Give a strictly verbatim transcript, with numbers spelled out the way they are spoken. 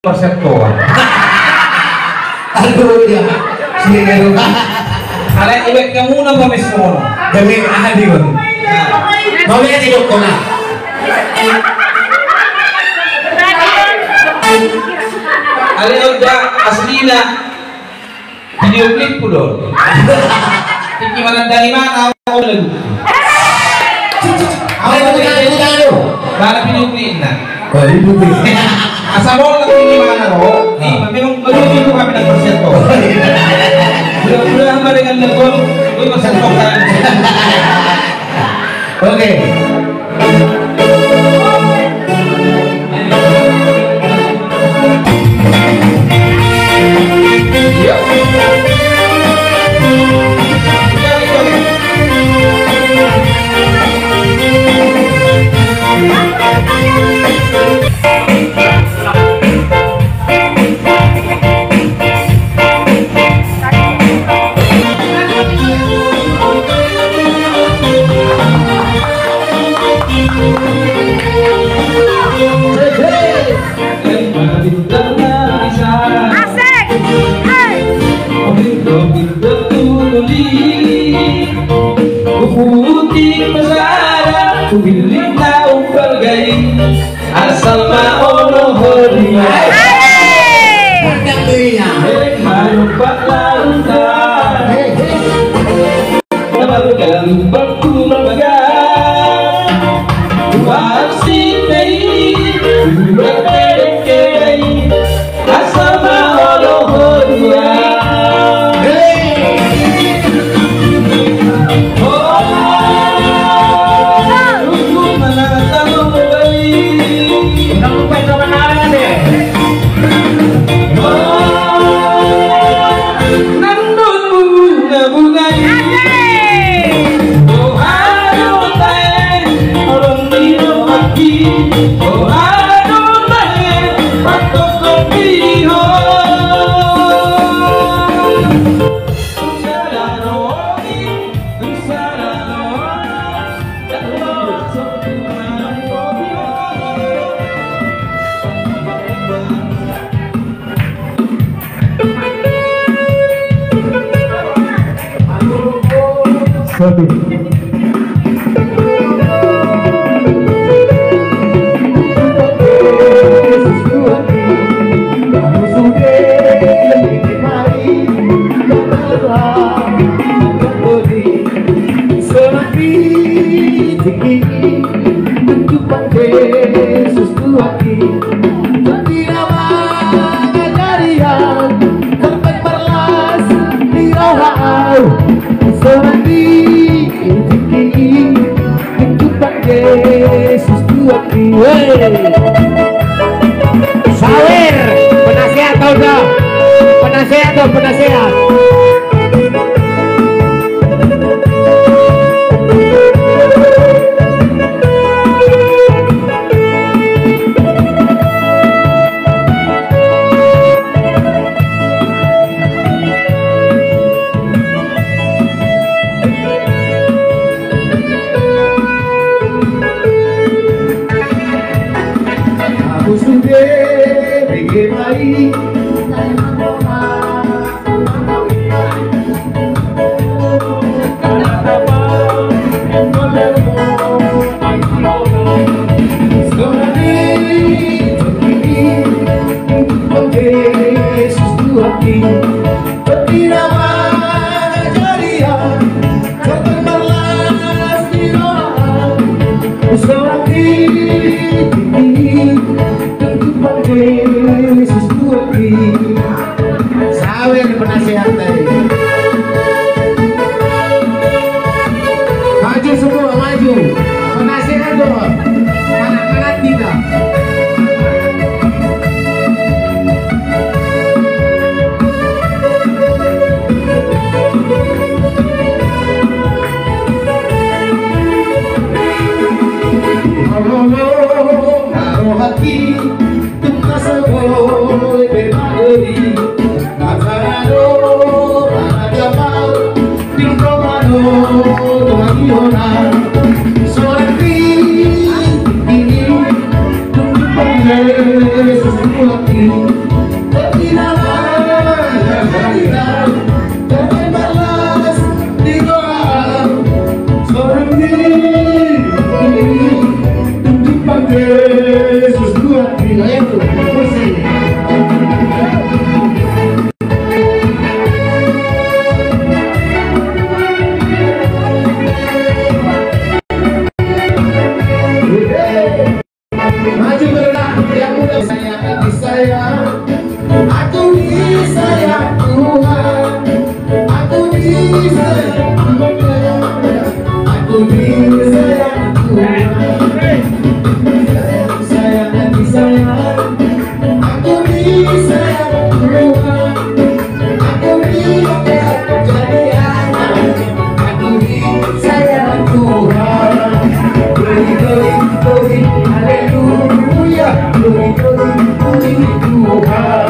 Persetuan. Aduh, ya. Sini, aduh. Alai ibaen hamu na pames sono. Demi aha di gua? Mau lihat di dokona. Alai udah aslina. Video klip ku do. Tingki manandani mana au lagu. Au lagu. Mana video klipna? Oh, video klip. Asa mau lagu tingki mana do? Memang betul itu kami nak persiap kok. Mudah-mudahan mereka lagu, gue persiap kok kan. Oke. Asik. Hei. Asal ma olo horia. Hei. Hei, hei. Hei, hei. Satu. Songon i tingki i, tung Tuhan Jesus Tuhanki, tung di na mangajari au, tongtong marlas ni roha au. Songon i tingki i, tung Tuhan Jesus Tuhanki. Hei. Sawer, penasehat do, penasehat do, penasehat. Sawer penasehat tadi. Maju semua, maju. Penasehat do. Anak-anak kita. Musik. Maju, berdua, yang muda. Saya, saya, aku disayang Tuhan. Aku disayang Tuhan. Aku disayang Tuhan. Sayang, disayang. Aku disayang Tuhan. Aku diangkat jadi anak. Aku disayang Tuhan. Glory, glory, glory, haleluya. Glory, glory, glory Tuhan.